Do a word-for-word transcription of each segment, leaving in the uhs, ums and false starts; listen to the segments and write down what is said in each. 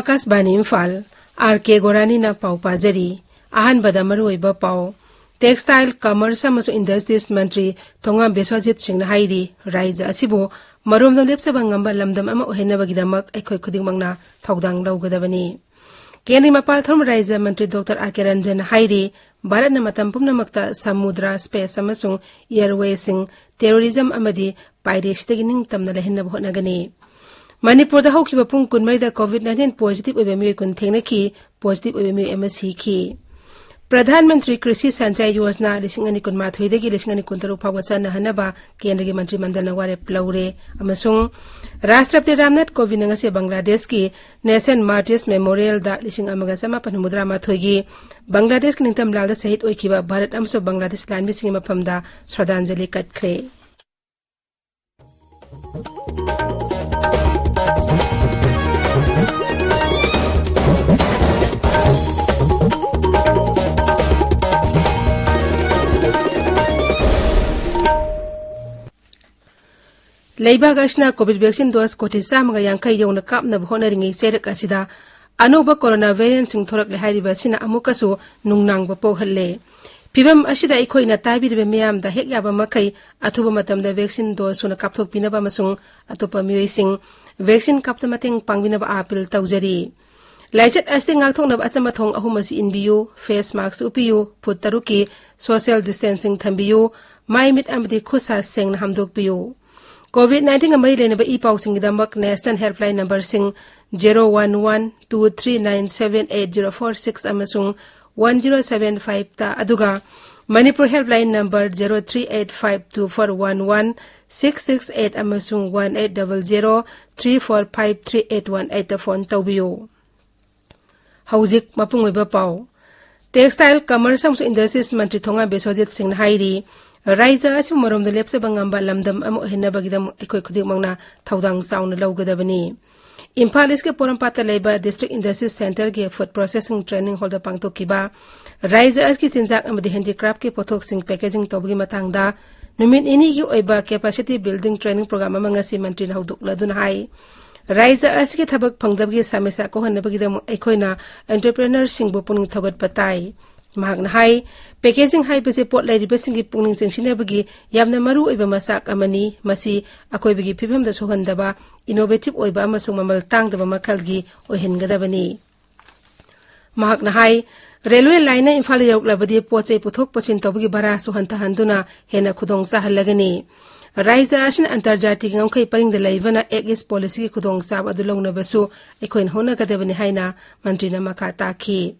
ꯑꯥꯀꯥꯁꯕꯥꯅꯤ Imphal, R ꯀꯦ ꯒꯣꯔꯥꯅꯤꯅ ꯄꯥꯎ ꯄꯥꯖꯔꯤ꯫ ꯑꯍꯥꯟꯕꯗ ꯃꯔꯨꯑꯣꯏꯕ ꯄꯥꯎ꯫ Textile, Commerce ꯑꯃꯁꯨꯡ Industries ꯃꯟꯇ꯭ꯔꯤ ꯊꯣꯉꯥꯝ ꯕꯤꯁ꯭ꯋꯖꯤꯠ ꯁꯤꯡꯅ ꯍꯥꯏꯔꯤ, ꯔꯥꯏꯖ꯭ꯌ ꯑꯁꯤꯕꯨ ꯃꯔꯣꯝꯗꯣꯝ ꯂꯦꯞꯆꯕ ꯉꯝꯕ ꯂꯝꯗꯝ ꯑꯃ ꯑꯣꯏꯍꯟꯅꯕꯒꯤꯗꯃꯛ ꯑꯩꯈꯣꯏ ꯈꯨꯗꯤꯡꯃꯛꯅ ꯊꯧꯗꯥꯡ ꯂꯧꯒꯗꯕꯅꯤ꯫ ꯀꯦꯟꯗ꯭ꯔꯒꯤ ꯃꯄꯥꯜ ꯊꯧꯔꯝ ꯔꯥꯏꯖ꯭ꯌ ꯃꯟꯇ꯭ꯔꯤ ꯗꯣꯛꯇꯔ ꯑꯥꯔ ꯀꯦ ꯔꯟꯖꯟꯅ ꯍꯥꯏꯔꯤ, ꯚꯥꯔꯠꯅ ꯃꯇꯝ ꯄꯨꯝꯅꯃꯛꯇ ꯁꯃꯨꯗ꯭ꯔ, space ꯑꯃꯁꯨꯡ airwayꯁꯤꯡ terrorism ꯑꯃꯗꯤ piracyꯗꯒꯤ ꯅꯤꯡꯇꯝꯅ ꯂꯩꯍꯟꯅꯕ ꯍꯣꯠꯅꯒꯅꯤ꯫ ꯃꯅꯤꯄꯨꯔꯗ ꯍꯧꯈꯤꯕ ꯄꯨꯡ ꯀꯨꯟꯃꯔꯤꯗ COVID nineteen positive ꯑꯣꯏꯕ ꯃꯤꯑꯣꯏ ꯀꯨꯟ ꯊꯦꯡꯅꯈꯤ, positive ꯑꯣꯏꯕ ꯃꯤꯑꯣꯏ ꯑꯃ ꯁꯤꯈꯤ꯫ ꯄ꯭ꯔꯙꯥꯟ ꯃꯟꯇ꯭ꯔꯤ ꯀ꯭ꯔꯤꯁꯤ ꯁꯟꯆꯥꯏ ꯌꯣꯖꯅꯥ ꯂꯤꯁꯤꯡ ꯑꯅꯤ ꯀꯨꯟꯃꯥꯊꯣꯏꯗꯒꯤ ꯂꯤꯁꯤꯡ ꯑꯅꯤ ꯀꯨꯟꯇꯔꯨꯛ ꯐꯥꯎꯕ ꯆꯠꯅꯍꯟꯅꯕ ꯀꯦꯟꯗ꯭ꯔꯒꯤ ꯃꯟꯇ꯭ꯔꯤ ꯃꯟꯗꯜꯅ ꯋꯥꯔꯦꯞ ꯂꯧꯔꯦ꯫ ꯑꯃꯁꯨꯡ ꯔꯥꯁꯇ꯭ꯔꯄꯇꯤ ꯔꯥꯝꯅꯥꯊ ꯀꯣꯕꯤꯟꯗꯅ ꯉꯁꯤ ꯕꯪꯒ꯭ꯂꯥꯗꯦꯁꯀꯤ Nation Martyrs Memorialꯗ ꯂꯤꯁꯤꯡ ꯑꯃꯒ ꯆꯃꯥꯄꯟ ꯍꯨꯝꯐꯨꯇꯔꯥ ꯃꯥꯊꯣꯏꯒꯤ ꯕꯪꯒ꯭ꯂꯥꯗꯦꯁꯀꯤ ꯅꯤꯡꯇꯝ ꯂꯥꯟꯗ ꯁꯍꯤꯗ ꯑꯣꯏꯈꯤꯕ ꯚꯥꯔꯠ ꯑꯃꯁꯨꯡ ꯕꯪꯒ꯭ꯂꯥꯗꯦꯁ ꯂꯥꯟꯃꯤꯁꯤꯡꯒꯤ ꯃꯐꯝꯗ ꯁ꯭ꯔꯗꯥꯟꯖꯂꯤ ꯀꯠꯈ꯭ꯔꯦ꯫ ꯂꯩꯕꯥꯛ ꯑꯁꯤꯅ COVID vaccine dose ꯀꯣꯇꯤ ꯆꯥꯝꯃꯒ ꯌꯥꯡꯈꯩ ꯌꯧꯅ ꯀꯥꯞꯅꯕ ꯍꯣꯠꯅꯔꯤꯉꯩ ꯆꯩꯔꯛ ꯑꯁꯤꯗ ꯑꯅꯧꯕ corona variantꯁꯤꯡ ꯊꯣꯔꯛꯂꯦ ꯍꯥꯏꯔꯤꯕ ꯑꯁꯤꯅ ꯑꯃꯨꯛꯀꯁꯨ ꯅꯨꯡꯅꯥꯡꯕ ꯄꯣꯛꯍꯜꯂꯦ꯫ ꯐꯤꯚꯝ ꯑꯁꯤꯗ ꯑꯩꯈꯣꯏꯅ ꯇꯥꯕꯤꯔꯤꯕ ꯃꯤꯌꯥꯝꯗ ꯍꯦꯛ ꯌꯥꯕ ꯃꯈꯩ ꯑꯊꯨꯕ ꯃꯇꯝꯗ vaccine dose ꯁꯨꯅ ꯀꯥꯞꯊꯣꯛꯄꯤꯅꯕ ꯑꯃꯁꯨꯡ ꯑꯇꯣꯞꯄ ꯃꯤꯑꯣꯏꯁꯤꯡ vaccine ꯀꯥꯞꯇ ꯃꯇꯦꯡ ꯄꯥꯡꯕꯤꯅꯕ appeal ꯇꯧꯖꯔꯤ꯫ ꯂꯥꯏꯆꯠ ꯑꯁꯤ ꯉꯥꯛꯊꯣꯛꯅꯕ ꯑꯆꯝꯕ ꯊꯧꯑꯣꯡ ꯑꯍꯨꯝ ꯑꯁꯤ ꯏꯟꯕꯤꯌꯨ: face mask ꯎꯞꯄꯤꯌꯨ, ꯐꯨꯠ ꯇꯔꯨꯛꯀꯤ social distancing ꯊꯝꯕꯤꯌꯨ, ꯃꯥꯏ ꯃꯤꯠ ꯑꯃꯗꯤ ꯈꯨꯠ ꯁꯥ ꯁꯦꯡꯅ ꯍꯥꯝꯗꯣꯛꯄꯤꯌꯨ꯫ COVID nineteen ꯒ ꯃꯔꯤ ꯂꯩꯅꯕ E ꯄꯥꯎꯁꯤꯡꯒꯤꯗꯃꯛ national helpline numberꯁꯤꯡ zero one one two three nine seven eight zero four six ꯑꯃꯁꯨꯡ one zero seven five ꯇ, ꯑꯗꯨꯒ Manipur helpline number zero three eight five two four one one six six eight ꯑꯃꯁꯨꯡ one eight double zero three four five three eight one eight ꯇ phone ꯇꯧꯕꯤꯌꯨ꯫ ꯍꯧꯖꯤꯛ ꯃꯄꯨꯡ ꯑꯣꯏꯕ ꯄꯥꯎ꯫ Textile, Commerce ꯑꯃꯁꯨꯡ Industries ꯃꯟꯇ꯭ꯔꯤ ꯊꯣꯉꯥꯝ ꯕꯤꯁ꯭ꯋꯖꯤꯠ ꯁꯤꯡꯅ ꯍꯥꯏꯔꯤ, ꯔꯥꯏꯖ꯭ꯌ ꯑꯁꯤꯕꯨ ꯃꯔꯣꯝꯗ ꯂꯦꯞꯆꯕ ꯉꯝꯕ ꯂꯝꯗꯝ ꯑꯃ ꯑꯣꯏꯍꯟꯅꯕꯒꯤꯗꯃꯛ ꯑꯩꯈꯣꯏ ꯈꯨꯗꯤꯡꯃꯛꯅ ꯊꯧꯗꯥꯡ ꯆꯥꯎꯅ ꯂꯧꯒꯗꯕꯅꯤ꯫ ꯏꯝꯐꯥꯜ ꯏꯁꯀꯤ ꯄꯣꯔꯣꯝꯄꯥꯠꯇ ꯂꯩꯕ District Industries Centreꯒꯤ food processing training hallꯗ ꯄꯥꯡꯊꯣꯛꯈꯤꯕ ꯔꯥꯏꯖ꯭ꯌ ꯑꯁꯤꯒꯤ ꯆꯤꯟꯖꯥꯛ ꯑꯃꯗꯤ handicraftꯀꯤ ꯄꯣꯠꯊꯣꯛꯁꯤꯡ packaging ꯇꯧꯕꯒꯤ ꯃꯇꯥꯡꯗ ꯅꯨꯃꯤꯠ ꯅꯤꯅꯤꯒꯤ ꯑꯣꯏꯕ capacity building training program ꯑꯃ ꯉꯁꯤ ꯃꯟꯇ꯭ꯔꯤꯅ ꯍꯧꯗꯣꯛꯂꯗꯨꯅ ꯍꯥꯏ꯫ ꯔꯥꯏꯖ ꯑꯁꯤꯒꯤ ꯊꯕꯛ ꯐꯪꯗꯕꯒꯤ ꯁꯃꯁ꯭ꯌꯥ ꯀꯣꯛꯍꯟꯅꯕꯒꯤꯗꯃꯛ ꯑꯩꯈꯣꯏꯅ entrepreneurꯁꯤꯡꯕꯨ ꯄꯨꯛꯅꯤꯡ ꯊꯧꯒꯠꯄ ꯇꯥꯏ꯫ ꯃꯍꯥꯛꯅ ꯍꯥꯏ, packaging ꯍꯥꯏꯕꯁꯤ ꯄꯣꯠ ꯂꯩꯔꯤꯕꯁꯤꯡꯒꯤ ꯄꯨꯛꯅꯤꯡ ꯆꯤꯡꯁꯤꯟꯅꯕꯒꯤ ꯌꯥꯝꯅ ꯃꯔꯨ ꯑꯣꯏꯕ ꯃꯆꯥꯛ ꯑꯃꯅꯤ꯫ ꯃꯁꯤ ꯑꯀꯣꯏꯕꯒꯤ ꯐꯤꯕꯝꯗ ꯁꯣꯛꯍꯟꯗꯕ, innovative ꯑꯣꯏꯕ ꯑꯃꯁꯨꯡ ꯃꯃꯜ ꯇꯥꯡꯗꯕ ꯃꯈꯜꯒꯤ ꯑꯣꯏꯍꯟꯒꯗꯕꯅꯤ꯫ ꯃꯍꯥꯛꯅ ꯍꯥꯏ, railway lineꯅ ꯏꯝꯐꯥꯜꯗ ꯌꯧꯔꯛꯂꯕꯗꯤ ꯄꯣꯠ ꯆꯩ ꯄꯨꯊꯣꯛ ꯄꯨꯁꯤꯟ ꯇꯧꯕꯒꯤ ꯚꯔꯥꯁꯨ ꯍꯟꯊꯍꯟꯗꯨꯅ ꯍꯦꯟꯅ ꯈꯨꯗꯣꯡ ꯆꯥꯍꯜꯂꯒꯅꯤ꯫ ꯔꯥꯏꯖ ꯑꯁꯤꯅ ꯑꯟꯇꯔꯖꯥꯇꯤꯒꯤ ꯉꯝꯈꯩ ꯄꯔꯤꯡꯗ ꯂꯩꯕꯅ Act East Policyꯒꯤ ꯈꯨꯗꯣꯡꯆꯥꯕ ꯑꯗꯨ ꯂꯧꯅꯕꯁꯨ ꯑꯩꯈꯣꯏꯅ ꯍꯣꯠꯅꯒꯗꯕꯅꯤ ꯍꯥꯏꯅ ꯃꯟꯇ꯭ꯔꯤꯅ ꯃꯈꯥ ꯇꯥꯈꯤ꯫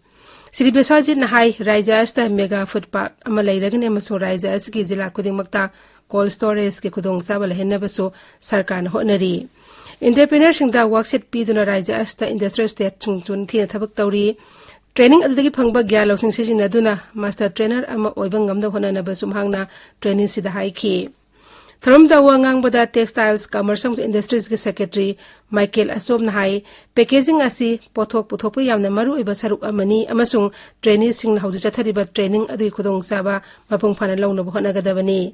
ꯁ꯭ꯔꯤ ꯕꯤꯁ꯭ꯋꯖꯤꯠꯅ ꯍꯥꯏ, ꯔꯥꯏꯖ ꯑꯁꯤꯗ mega food park ꯑꯃ ꯂꯩꯔꯒꯅꯤ ꯑꯃꯁꯨꯡ ꯔꯥꯏꯖ ꯑꯁꯤꯒꯤ ꯖꯤꯂꯥ ꯈꯨꯗꯤꯡꯃꯛꯇ cold storageꯀꯤ ꯈꯨꯗꯣꯡꯆꯥꯕ ꯂꯩꯍꯟꯅꯕꯁꯨ ꯁꯔꯀꯥꯔꯅ ꯍꯣꯠꯅꯔꯤ꯫ Entrepreneurꯁꯤꯡꯗ workshop ꯄꯤꯗꯨꯅ ꯔꯥꯏꯖ ꯑꯁꯤꯗ industrial stateꯁꯤꯡꯁꯨ ꯅꯤꯡꯊꯤꯅ ꯊꯕꯛ ꯇꯧꯔꯤ꯫ Training ꯑꯗꯨꯗꯒꯤ ꯐꯪꯕ ꯒ꯭ꯌꯥꯟ ꯂꯧꯁꯤꯡ ꯁꯤꯖꯤꯟꯅꯗꯨꯅ master trainer ꯑꯃ ꯑꯣꯏꯕ ꯉꯝꯅꯕ ꯍꯣꯠꯅꯅꯕꯁꯨ ꯃꯍꯥꯛꯅ trainingꯁꯤꯗ ꯍꯥꯏꯈꯤ꯫ ꯊꯧꯔꯝꯗ ꯋꯥ ꯉꯥꯡꯕꯗ Textiles, Commerce ꯑꯃꯁꯨꯡ Industriesꯀꯤ Secretary Michael Achobna ꯍꯥꯏ, packaging ꯑꯁꯤ ꯄꯣꯠꯊꯣꯛ ꯄꯨꯊꯣꯛꯄ ꯌꯥꯝꯅ ꯃꯔꯨꯑꯣꯏꯕ ꯁꯔꯨꯛ ꯑꯃꯅꯤ ꯑꯃꯁꯨꯡ traineeꯁꯤꯡꯅ ꯍꯧꯖꯤꯛ ꯆꯠꯊꯔꯤꯕ training ꯑꯗꯨꯒꯤ ꯈꯨꯗꯣꯡꯆꯥꯕ ꯃꯄꯨꯡ ꯐꯥꯅ ꯂꯧꯅꯕ ꯍꯣꯠꯅꯒꯗꯕꯅꯤ꯫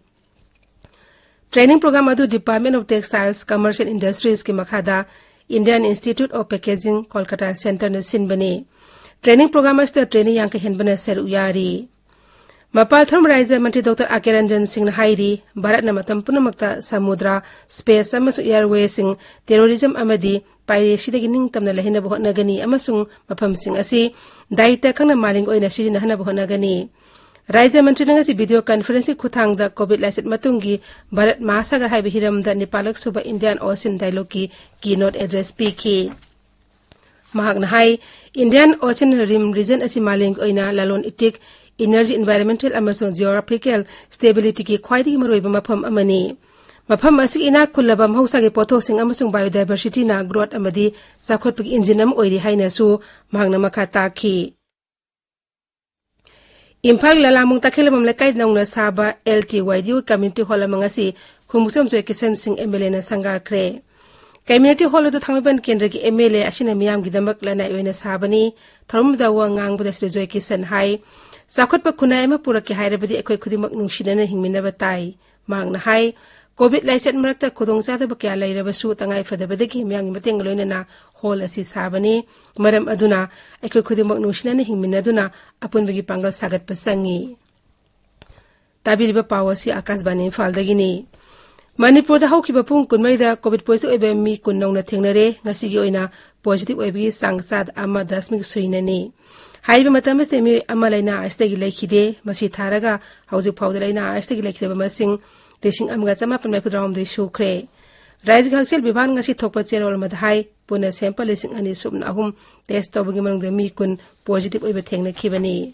Training program ꯑꯗꯨ Department of Textiles, Commerce and Industriesꯀꯤ ꯃꯈꯥꯗ Indian Institute of Packaging, Kolkata Centreꯅ ꯁꯤꯟꯕꯅꯤ꯫ Training program ꯑꯁꯤꯗ trainee ꯌꯥꯡꯈꯩ ꯍꯦꯟꯕꯅ ꯁꯔꯨꯛ ꯌꯥꯔꯤ꯫ ꯃꯄꯥꯜ ꯊꯧꯔꯝ ꯔꯥꯏꯖ꯭ꯌ ꯃꯟꯇ꯭ꯔꯤ ꯗꯣꯛꯇꯔ ꯑꯥꯔ ꯀꯦ ꯔꯟꯖꯟ ꯁꯤꯡꯅ ꯍꯥꯏꯔꯤ, ꯚꯥꯔꯠꯅ ꯃꯇꯝ ꯄꯨꯝꯅꯃꯛꯇ ꯁꯃꯨꯗ꯭ꯔ, space ꯑꯃꯁꯨꯡ airwayꯁꯤꯡ, terrorism ꯑꯃꯗꯤ piracyꯗꯒꯤ ꯅꯤꯡꯇꯝꯅ ꯂꯩꯍꯟꯅꯕ ꯍꯣꯠꯅꯒꯅꯤ ꯑꯃꯁꯨꯡ ꯃꯐꯝꯁꯤꯡ ꯑꯁꯤ ꯗꯥꯏꯇ ꯈꯪꯅ ꯃꯥꯂꯦꯝꯒꯤ ꯑꯣꯏꯅ ꯁꯤꯖꯤꯟꯅꯍꯟꯅꯕ ꯍꯣꯠꯅꯒꯅꯤ꯫ ꯔꯥꯏꯖ꯭ꯌ ꯃꯟꯇ꯭ꯔꯤꯅ ꯉꯁꯤ video conferenceꯀꯤ ꯈꯨꯠꯊꯥꯡꯗ COVID ꯂꯥꯏꯆꯠ ꯃꯇꯨꯡꯒꯤ ꯚꯥꯔꯠ ꯃꯍꯥꯁꯥꯒꯔ ꯍꯥꯏꯕ ꯍꯤꯔꯝꯗ ꯅꯤꯄꯥꯜꯂꯛ ꯁꯨꯕ Indian Ocean Dialogueꯀꯤ keynote address ꯄꯤꯈꯤ꯫ ꯃꯍꯥꯛꯅ ꯍꯥꯏ, Indian Ocean Rim Region ꯑꯁꯤ ꯃꯥꯂꯦꯝꯒꯤ ꯑꯣꯏꯅ ꯂꯂꯣꯟ ꯏꯇꯤꯛ, energy, environmental ꯑꯃꯁꯨꯡ geographical stabilityꯒꯤ ꯈ꯭ꯋꯥꯏꯗꯒꯤ ꯃꯔꯨꯑꯣꯏꯕ ꯃꯐꯝ ꯑꯃꯅꯤ꯫ ꯃꯐꯝ ꯑꯁꯤꯒꯤ ꯏꯅꯥꯛ ꯈꯨꯜꯂꯕ ꯃꯍꯧꯁꯥꯒꯤ ꯄꯣꯠꯊꯣꯛꯁꯤꯡ ꯑꯃꯁꯨꯡ biodiversityꯅ growth ꯑꯃꯗꯤ ꯆꯥꯎꯈꯠꯄꯒꯤ engine ꯑꯃ ꯑꯣꯏꯔꯤ ꯍꯥꯏꯅꯁꯨ ꯃꯍꯥꯛꯅ ꯃꯈꯥ ꯇꯥꯈꯤ꯫ ꯏꯝꯐꯥꯜ ꯂꯂꯥꯃꯨꯡ ꯇꯈꯦꯂꯝꯕꯝ ꯂꯩꯀꯥꯏ ꯅꯧꯅ ꯁꯥꯕ L T Y D community hall ꯑꯃ ꯉꯁꯤ ꯈꯨꯝꯕꯨꯛꯆꯝ ꯖꯣꯏꯀꯤꯁꯟ ꯁꯤꯡ M L Aꯅ ꯁꯪꯒꯥꯈ꯭ꯔꯦ꯫ Community hall ꯑꯗꯨ ꯊꯥꯡꯃꯩꯕꯟ ꯀꯦꯟꯗ꯭ꯔꯒꯤ M L A ꯑꯁꯤꯅ ꯃꯤꯌꯥꯝꯒꯤꯗꯃꯛ ꯂꯅꯥꯏ ꯑꯣꯏꯅ ꯁꯥꯕꯅꯤ꯫ ꯊꯧꯔꯝꯗꯨꯗ ꯋꯥ ꯉꯥꯡꯕꯗ ꯁ꯭ꯔꯤ ꯖꯣꯏꯀꯤꯁꯟ ꯍꯥꯏ, ꯆꯥꯎꯈꯠꯄ ꯈꯨꯟꯅꯥꯏ ꯑꯃ ꯄꯨꯔꯛꯀꯦ ꯍꯥꯏꯔꯕꯗꯤ ꯑꯩꯈꯣꯏ ꯈꯨꯗꯤꯡꯃꯛ ꯅꯨꯡꯁꯤꯅꯅ ꯍꯤꯡꯃꯤꯟꯅꯕ ꯇꯥꯏ꯫ ꯃꯍꯥꯛꯅ ꯍꯥꯏ, ꯀꯣꯚꯤꯗ ꯂꯥꯏꯆꯠ ꯃꯔꯛꯇ ꯈꯨꯗꯣꯡꯆꯥꯗꯕ ꯀꯌꯥ ꯂꯩꯔꯕꯁꯨ ꯇꯉꯥꯏ ꯐꯗꯕꯗꯒꯤ ꯃꯤꯌꯥꯝꯒꯤ ꯃꯇꯦꯡꯒ ꯂꯣꯏꯅꯅ ꯍꯣꯜ ꯑꯁꯤ ꯁꯥꯕꯅꯤ꯫ ꯃꯔꯝ ꯑꯗꯨꯅ ꯑꯩꯈꯣꯏ ꯈꯨꯗꯤꯡꯃꯛ ꯅꯨꯡꯁꯤꯅꯅ ꯍꯤꯡꯃꯤꯟꯅꯗꯨꯅ ꯑꯄꯨꯟꯕꯒꯤ ꯄꯥꯡꯒꯜ ꯁꯥꯒꯠꯄ ꯆꯪꯏ꯫ ꯇꯥꯕꯤꯔꯤꯕ ꯄꯥꯎ ꯑꯁꯤ ꯑꯥꯀꯥꯁꯕꯥꯅꯤ ꯏꯝꯐꯥꯜꯗꯒꯤꯅꯤ꯫ ꯃꯅꯤꯄꯨꯔꯗ ꯍꯧꯈꯤꯕ ꯄꯨꯡ ꯀꯨꯟꯃꯔꯤꯗ ꯀꯣꯚꯤꯗ ꯄꯣꯖꯤꯇꯤꯚ ꯑꯣꯏꯕ ꯃꯤ ꯀꯨꯟ ꯅꯧꯅ ꯊꯦꯡꯅꯔꯦ꯫ ꯉꯁꯤꯒꯤ ꯑꯣꯏꯅ ꯄꯣꯖꯤꯇꯤꯚ ꯑꯣꯏꯕꯒꯤ ꯆꯥꯡ ꯆꯥꯗ ꯑꯃ ꯗꯁꯃꯤꯛ ꯁꯨꯏꯅꯅꯤ꯫ ꯍꯥꯏꯔꯤꯕ ꯃꯇꯝ ꯑꯁꯤꯗ ꯃꯤꯑꯣꯏ ꯑꯃ ꯂꯥꯏꯅꯥ ꯑꯁꯤꯗꯒꯤ ꯂꯩꯈꯤꯗꯦ꯫ ꯃꯁꯤ ꯊꯥꯔꯒ ꯍꯧꯖꯤꯛ ꯐꯥꯎꯗ ꯂꯥꯏꯅꯥ ꯑꯁꯤꯗꯒꯤ ꯂꯩꯈꯤꯗꯕ ꯃꯁꯤꯡ ꯂꯤꯁꯤꯡ ꯑꯃꯒ ꯆꯃꯥꯄꯟ ꯃꯔꯤꯐꯨꯇꯔꯥꯍꯨꯝꯗꯣꯏ ꯁꯨꯈ꯭ꯔꯦ꯫ ꯔꯥꯏꯖꯒꯤ ꯍꯛꯁꯦꯜ ꯕꯤꯚꯥꯒꯅ ꯉꯁꯤ ꯊꯣꯛꯄ ꯆꯦꯔꯣꯜ ꯑꯃꯗ ꯍꯥꯏ, ꯄꯨꯟꯅ ꯁꯦꯝꯄꯜ ꯂꯤꯁꯤꯡ ꯑꯅꯤ ꯁꯨꯞꯅ ꯑꯍꯨꯝ ꯇꯦꯁ ꯇꯧꯕꯒꯤ ꯃꯅꯨꯡꯗ ꯃꯤ ꯀꯨꯟ ꯄꯣꯖꯤꯇꯤꯚ ꯑꯣꯏꯕ ꯊꯦꯡꯅꯈꯤꯕꯅꯤ꯫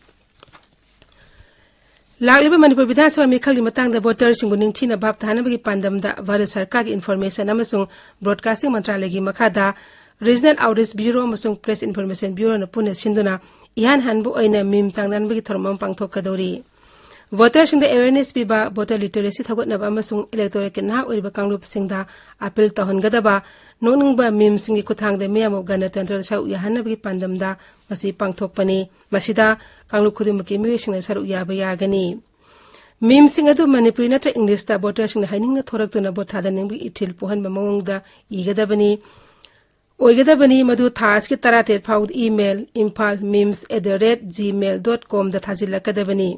ꯂꯥꯛꯂꯤꯕ ꯃꯅꯤꯄꯨꯔ ꯕꯤꯙꯥꯟ ꯁꯚꯥ ꯃꯤꯈꯜꯒꯤ ꯃꯇꯥꯡꯗ ꯚꯣꯇꯔꯁꯤꯡꯕꯨ ꯅꯤꯡꯊꯤꯅ ꯚꯥꯞ ꯇꯥꯍꯟꯅꯕꯒꯤ ꯄꯥꯟꯗꯝꯗ ꯚꯥꯔꯠ ꯁꯔꯀꯥꯔꯒꯤ ꯏꯟꯐꯣꯔꯃꯦꯁꯟ ꯑꯃꯁꯨꯡ ꯕ꯭ꯔꯣꯗꯀꯥꯁꯇꯤꯡ ꯃꯟꯇ꯭ꯔꯥꯂꯌꯒꯤ ꯃꯈꯥꯗ ꯔꯤꯖꯅꯦꯜ ꯑꯥꯎꯠꯔꯤꯆ ꯕ꯭ꯌꯨꯔꯣ ꯑꯃꯁꯨꯡ ꯄ꯭ꯔꯦꯁ ꯏꯟꯐꯣꯔꯃꯦꯁꯟ ꯕ꯭ꯌꯨꯔꯣꯅ ꯄꯨꯟꯅ ꯁꯤꯟꯗꯨꯅ ꯏꯍꯥꯟ ꯍꯥꯟꯕ ꯑꯣꯏꯅ ꯃꯤꯝ ꯆꯥꯡꯗꯝꯅꯕꯒꯤ ꯊꯧꯔꯝ ꯑꯃ ꯄꯥꯡꯊꯣꯛꯀꯗꯧꯔꯤ꯫ ꯚꯣꯇꯔꯁꯤꯡꯗ ꯑꯦꯋꯦꯔꯅꯦꯁ ꯄꯤꯕ, ꯚꯣꯇꯔ ꯂꯤꯇꯔꯦꯁꯤ ꯊꯧꯒꯠꯅꯕ ꯑꯃꯁꯨꯡ ꯏꯂꯦꯛꯇꯣꯔꯦꯠꯀꯤ ꯅꯍꯥ ꯑꯣꯏꯔꯤꯕ ꯀꯥꯡꯂꯨꯞꯁꯤꯡꯗ ꯑꯄꯤꯜ ꯇꯧꯍꯟꯒꯗꯕ ꯅꯣꯛꯅꯤꯡꯕ ꯃꯤꯝꯁꯤꯡꯒꯤ ꯈꯨꯠꯊꯥꯡꯗ ꯃꯤꯌꯥꯝꯕꯨ ꯒꯅꯇꯟꯇ꯭ꯔꯗ ꯁꯔꯨꯛ ꯌꯥꯍꯟꯅꯕꯒꯤ ꯄꯥꯟꯗꯝꯗ ꯃꯁꯤ ꯄꯥꯡꯊꯣꯛꯄꯅꯤ꯫ ꯃꯁꯤꯗ ꯀꯥꯡꯂꯨꯞ ꯈꯨꯗꯤꯡꯃꯛꯀꯤ ꯃꯤꯑꯣꯏꯁꯤꯡꯅ ꯁꯔꯨꯛ ꯌꯥꯕ ꯌꯥꯒꯅꯤ꯫ ꯃꯤꯝꯁꯤꯡ ꯑꯗꯨ ꯃꯅꯤꯄꯨꯔꯤ ꯅꯠꯇ꯭ꯔ ꯏꯪꯂꯤꯁꯇ ꯚꯣꯇꯔꯁꯤꯡꯅ ꯍꯩꯅꯤꯡꯅ ꯊꯣꯔꯛꯇꯨꯅ ꯚꯣꯠ ꯊꯥꯗꯅꯤꯡꯕꯒꯤ ꯏꯊꯤꯜ ꯄꯣꯛꯍꯟꯕ ꯃꯑꯣꯡꯗ ꯏꯒꯗꯕꯅꯤ꯫ ꯑꯣꯏꯒꯗꯕꯅꯤ꯫ ꯃꯗꯨ ꯊꯥ ꯑꯁꯤꯒꯤ ꯇꯔꯥꯇꯔꯦꯠ ꯐꯥꯎꯕꯗ email, imphal memes at the rate gmail dot com ꯗ ꯊꯥꯖꯤꯜꯂꯛꯀꯗꯕꯅꯤ꯫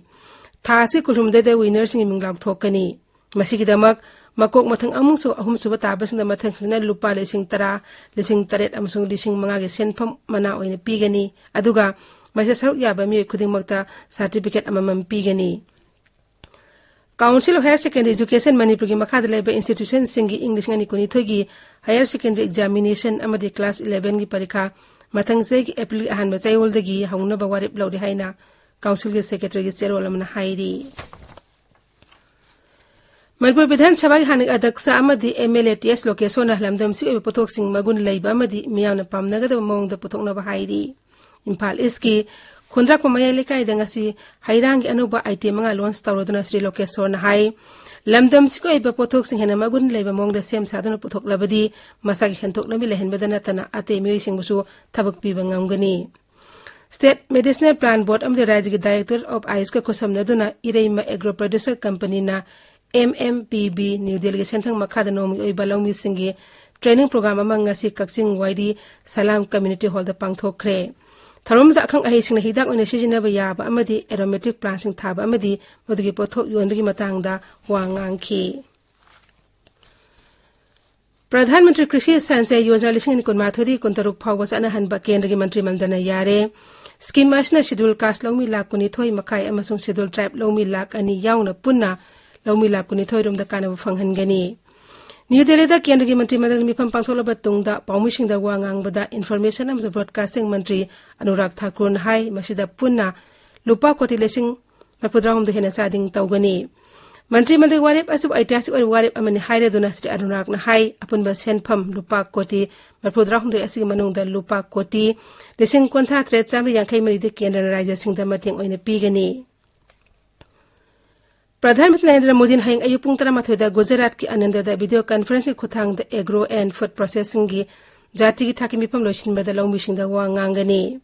ꯊꯥ ꯑꯁꯤꯒꯤ ꯀꯨꯟꯍꯨꯝꯗꯣꯏꯗ ꯋꯤꯅꯔꯁꯤꯡꯒꯤ ꯃꯤꯡ ꯂꯥꯎꯊꯣꯛꯀꯅꯤ꯫ ꯃꯁꯤꯒꯤꯗꯃꯛ ꯃꯀꯣꯛ ꯃꯊꯪ ꯑꯃꯁꯨꯡ ꯑꯍꯨꯝꯁꯨꯕ ꯇꯥꯕꯁꯤꯡꯗ ꯃꯊꯪꯁꯤꯡꯗ ꯂꯨꯄꯥ ꯂꯤꯁꯤꯡ ꯇꯔꯥ, ꯂꯤꯁꯤꯡ ꯇꯔꯦꯠ ꯑꯃꯁꯨꯡ ꯂꯤꯁꯤꯡ ꯃꯉꯥꯒꯤ ꯁꯦꯟꯐꯝ ꯃꯅꯥ ꯑꯣꯏꯅ ꯄꯤꯒꯅꯤ꯫ ꯑꯗꯨꯒ ꯃꯁꯤꯗ ꯁꯔꯨꯛ ꯌꯥꯕ ꯃꯤꯑꯣꯏ ꯈꯨꯗꯤꯡꯃꯛꯇ ꯁꯥꯔꯇꯤꯐꯤꯀꯦꯠ ꯑꯃꯃꯝ ꯄꯤꯒꯅꯤ꯫ Council of Higher Secondary Education ꯃꯅꯤꯄꯨꯔꯒꯤ ꯃꯈꯥꯗ ꯂꯩꯕ ꯏꯟꯁꯇꯤꯇ꯭ꯌꯨꯁꯟꯁꯤꯡꯒꯤ ꯏꯪ ꯂꯤꯁꯤꯡ ꯑꯅꯤ ꯀꯨꯟꯅꯤꯊꯣꯏꯒꯤ ꯍꯥꯌꯔ ꯁꯦꯀꯦꯟꯗꯔꯤ ꯑꯦꯛꯖꯥꯃꯤꯅꯦꯁꯟ ꯑꯃꯗꯤ ꯀ꯭ꯂꯥꯁ ꯏꯂꯦꯚꯦꯟꯒꯤ ꯄꯔꯤꯈꯥ ꯃꯊꯪ ꯆꯍꯤꯒꯤ ꯑꯦꯄ꯭ꯔꯤꯜꯒꯤ ꯑꯍꯥꯟꯕ ꯆꯌꯣꯜꯗꯒꯤ ꯍꯧꯅꯕ ꯋꯥꯔꯦꯞ ꯂꯧꯔꯦ ꯍꯥꯏꯅ ꯀꯥꯎꯟꯁꯤꯜꯒꯤ ꯁꯦꯀ꯭ꯔꯦꯇꯔꯤꯒꯤ ꯆꯦꯔꯣꯜ ꯑꯃꯅ ꯍꯥꯏꯔꯤ꯫ ꯃꯅꯤꯄꯨꯔ ꯕꯤꯙꯥꯟ ꯁꯚꯥꯒꯤ ꯍꯥꯟꯅꯒꯤ ꯑꯗꯛꯁ ꯑꯃꯗꯤ ꯑꯦꯝ ꯑꯦꯜ ꯑꯦ ꯇꯤ ꯑꯦꯁ ꯂꯣꯀꯦꯁꯣꯔꯅ ꯂꯝꯗꯝꯁꯤꯒꯤ ꯑꯣꯏꯕ ꯄꯣꯠꯊꯣꯛꯁꯤꯡ ꯃꯒꯨꯟ ꯂꯩꯕ ꯑꯃꯗꯤ ꯃꯤꯌꯥꯝꯅ ꯄꯥꯝꯅꯒꯗꯕ ꯃꯑꯣꯡꯗ ꯄꯨꯊꯣꯛꯅꯕ ꯍꯥꯏꯔꯤ꯫ ꯏꯝꯐꯥꯜ ꯏꯁꯀꯤ ꯈꯨꯟꯗ꯭ꯔꯥꯛꯄ ꯃꯌꯥꯏ ꯂꯩꯀꯥꯏꯗ ꯉꯁꯤ ꯍꯩꯔꯥꯡꯒꯤ ꯑꯅꯧꯕ ꯑꯥꯏꯇꯦꯝ ꯃꯉꯥ ꯂꯣꯟꯆ ꯇꯧꯔꯗꯨꯅ ꯁ꯭ꯔꯤ ꯂꯣꯀꯦꯁꯣꯔꯅ ꯍꯥꯏ, ꯂꯝꯗꯝꯁꯤꯒꯤ ꯑꯣꯏꯕ ꯄꯣꯠꯊꯣꯛꯁꯤꯡ ꯍꯦꯟꯅ ꯃꯒꯨꯟ ꯂꯩꯕ ꯃꯑꯣꯡꯗ ꯁꯦꯝ ꯁꯥꯗꯨꯅ ꯄꯨꯊꯣꯛꯂꯕꯗꯤ ꯃꯁꯥꯒꯤ ꯁꯦꯟꯊꯣꯛ ꯂꯝꯕꯤ ꯂꯩꯍꯟꯕꯗ ꯅꯠꯇꯅ ꯑꯇꯩ ꯃꯤꯑꯣꯏꯁꯤꯡꯕꯨꯁꯨ ꯊꯕꯛ ꯄꯤꯕ ꯉꯝꯒꯅꯤ꯫ ꯁ꯭ꯇꯦꯠ ꯃꯦꯗꯤꯁꯤꯅꯦꯜ ꯄ꯭ꯂꯥꯟ ꯕꯣꯔꯗ ꯑꯃꯗꯤ ꯔꯥꯖ꯭ꯌꯒꯤ ꯗꯥꯏꯔꯦꯛꯇꯣꯔꯦꯠ ꯑꯣꯐ ꯑꯥꯌꯨꯁꯀ ꯈꯨꯠꯁꯝꯅꯗꯨꯅ ꯏꯔꯩꯃ ꯑꯦꯒ꯭ꯔꯣ ꯄ꯭ꯔꯣꯗ꯭ꯌꯨꯁꯔ ꯀꯝꯄꯅꯤꯅ M M P B new ꯗꯦꯜꯂꯤꯒꯤ ꯁꯦꯟꯊꯪ ꯃꯈꯥꯗ ꯅꯣꯡꯃꯒꯤ ꯑꯣꯏꯕ ꯂꯧꯃꯤꯁꯤꯡꯒꯤ training program ꯑꯃ ꯉꯁꯤ ꯀꯛꯆꯤꯡ ꯋꯥꯏꯔꯤ ꯁꯂꯥꯝ community hallꯗ ꯄꯥꯡꯊꯣꯛꯈ꯭ꯔꯦ꯫ ꯊꯧꯔꯝꯗ ꯑꯈꯪ ꯑꯍꯩꯁꯤꯡꯅ ꯍꯤꯗꯥꯛ ꯑꯣꯏꯅ ꯁꯤꯖꯤꯟꯅꯕ ꯌꯥꯕ ꯑꯃꯗꯤ aromatic plantꯁꯤꯡ ꯊꯥꯕ ꯑꯃꯗꯤ ꯃꯗꯨꯒꯤ ꯄꯣꯠꯊꯣꯛ ꯌꯣꯟꯕꯒꯤ ꯃꯇꯥꯡꯗ ꯋꯥ ꯉꯥꯡꯈꯤ꯫ ꯄ꯭ꯔꯙꯥꯟ ꯃꯟꯇ꯭ꯔꯤ ꯀ꯭ꯔꯤꯁꯤ ꯁꯟꯆꯌ ꯌꯣꯖꯅꯥ ꯂꯤꯁꯤꯡ ꯑꯅꯤ ꯀꯨꯟꯃꯥꯊꯣꯏꯗꯒꯤ ꯀꯨꯟꯇꯔꯨꯛ ꯐꯥꯎꯕ ꯆꯠꯅꯍꯟꯕ ꯀꯦꯟꯗ꯭ꯔꯒꯤ ꯃꯟꯇ꯭ꯔꯤ ꯃꯟꯗꯜꯅ ꯌꯥꯔꯦ꯫ Scheme ꯑꯁꯤꯅ Scheduled Caste ꯂꯧꯃꯤ ꯂꯥꯈ ꯀꯨꯟꯅꯤꯊꯣꯏ ꯃꯈꯥꯏ ꯑꯃꯁꯨꯡ Scheduled Tribe ꯂꯧꯃꯤ ꯂꯥꯈ ꯑꯅꯤ ꯌꯥꯎꯅ ꯄꯨꯟꯅ ꯂꯧꯃꯤ ꯂꯥꯈ ꯀꯨꯟꯅꯤꯊꯣꯏ ꯔꯣꯝꯗ ꯀꯥꯟꯅꯕ ꯐꯪꯍꯟꯒꯅꯤ꯫ ꯅ꯭ꯌꯨ ꯗꯦꯜꯂꯤꯗ ꯀꯦꯟꯗ꯭ꯔꯒꯤ ꯃꯟꯇ꯭ꯔꯤ ꯃꯟꯗꯜꯒꯤ ꯃꯤꯐꯝ ꯄꯥꯡꯊꯣꯛꯂꯕ ꯇꯨꯡꯗ ꯄꯥꯎꯃꯤꯁꯤꯡꯗ ꯋꯥ ꯉꯥꯡꯕꯗ Information ꯑꯃꯁꯨꯡ Broadcasting ꯃꯟꯇ꯭ꯔꯤ ꯑꯅꯨꯔꯥꯒ ꯊꯥꯀꯨꯔꯅ ꯍꯥꯏ, ꯃꯁꯤꯗ ꯄꯨꯟꯅ ꯂꯨꯄꯥ ꯀꯣꯇꯤ ꯂꯤꯁꯤꯡ ꯃꯔꯐꯨꯇꯔꯥꯍꯨꯝꯗꯣꯏ ꯍꯦꯟꯅ ꯆꯥꯗꯤꯡ ꯇꯧꯒꯅꯤ꯫ ꯃꯟꯇ꯭ꯔꯤ ꯃꯟꯗꯜꯒꯤ ꯋꯥꯔꯦꯞ ꯑꯁꯤꯕꯨ ꯑꯩꯇꯤꯍꯥꯁꯤꯛ ꯑꯣꯏꯕ ꯋꯥꯔꯦꯞ ꯑꯃꯅꯤ ꯍꯥꯏꯔꯗꯨꯅ ꯁ꯭ꯔꯤ ꯑꯅꯨꯔꯥꯒꯅ ꯍꯥꯏ, ꯑꯄꯨꯟꯕ ꯁꯦꯟꯐꯝ ꯂꯨꯄꯥ ꯀꯣꯇꯤ ꯃꯔꯐꯨꯇꯔꯥꯍꯨꯝꯗꯣꯏ ꯑꯁꯤꯒꯤ ꯃꯅꯨꯡꯗ ꯂꯨꯄꯥ ꯀꯣꯇꯤ ꯂꯤꯁꯤꯡ ꯀꯨꯟꯊ꯭ꯔꯥ ꯇꯔꯦꯠ ꯆꯥꯝꯃꯔꯤ ꯌꯥꯡꯈꯩ ꯃꯔꯤꯗꯤ ꯀꯦꯟꯗ꯭ꯔꯅ ꯔꯥꯖ꯭ꯌꯁꯤꯡꯗ ꯃꯇꯦꯡ ꯑꯣꯏꯅ ꯄꯤꯒꯅꯤ꯫ ꯄ꯭ꯔꯙꯥꯟ ꯃꯟꯇ꯭ꯔꯤ ꯅꯔꯦꯟꯗ꯭ꯔ ꯃꯣꯗꯤꯅ ꯍꯌꯦꯡ ꯑꯌꯨꯛ ꯄꯨꯡ ꯇꯔꯥꯃꯥꯊꯣꯏꯗ ꯒꯨꯖꯔꯥꯠꯀꯤ ꯑꯅꯟꯗꯗ video conferenceꯀꯤ ꯈꯨꯠꯊꯥꯡꯗ agro and food processingꯒꯤ ꯖꯥꯇꯤꯒꯤ ꯊꯥꯛꯀꯤ ꯃꯤꯐꯝ ꯂꯣꯏꯁꯤꯟꯕꯗ ꯂꯧꯃꯤꯁꯤꯡꯗ ꯋꯥ ꯉꯥꯡꯒꯅꯤ꯫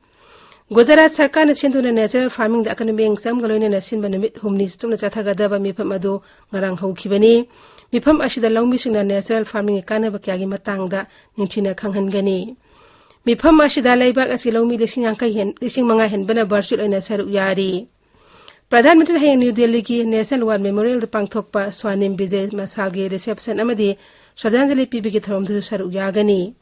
ꯒꯨꯖꯔꯥꯠ ꯁꯔꯀꯥꯔꯅ ꯁꯤꯟꯗꯨꯅ natural farmingꯗ ꯑꯀꯟꯕ ꯃꯤꯠꯌꯦꯡ ꯆꯪꯕꯒ ꯂꯣꯏꯅꯅ ꯁꯤꯟꯕ ꯅꯨꯃꯤꯠ ꯍꯨꯝꯅꯤ ꯆꯨꯞꯅ ꯆꯠꯊꯒꯗꯕ ꯃꯤꯐꯝ ꯑꯗꯨ ꯉꯔꯥꯡ ꯍꯧꯈꯤꯕꯅꯤ꯫ ꯃꯤꯐꯝ ꯑꯁꯤꯗ ꯂꯧꯃꯤꯁꯤꯡꯅ natural farmingꯒꯤ ꯀꯥꯟꯅꯕ ꯀꯌꯥꯒꯤ ꯃꯇꯥꯡꯗ ꯅꯤꯡꯊꯤꯅ ꯈꯪꯍꯟꯒꯅꯤ꯫ ꯃꯤꯐꯝ ꯑꯁꯤꯗ ꯂꯩꯕꯥꯛ ꯑꯁꯤꯒꯤ ꯂꯧꯃꯤ ꯂꯤꯁꯤꯡ ꯌꯥꯡꯈꯩ ꯍꯦꯟ-, ꯂꯤꯁꯤꯡ ꯃꯉꯥ ꯍꯦꯟꯕꯅ virtual ꯑꯣꯏꯅ ꯁꯔꯨꯛ ꯌꯥꯔꯤ꯫ ꯄ꯭ꯔꯙꯥꯟ ꯃꯟꯇ꯭ꯔꯤꯅ ꯍꯌꯦꯡ ꯅ꯭ꯌꯨ ꯗꯦꯜꯂꯤꯒꯤ National War Memorialꯗ ꯄꯥꯡꯊꯣꯛꯄ ꯁ꯭ꯋꯥꯅꯤꯝ ꯕꯤꯖꯦ ꯃꯁꯥꯜꯒꯤ reception ꯑꯃꯗꯤ ꯁ꯭ꯔꯗꯥꯟꯖꯂꯤ ꯄꯤꯕꯒꯤ ꯊꯧꯔꯝꯗꯨꯁꯨ ꯁꯔꯨꯛ ꯌꯥꯒꯅꯤ꯫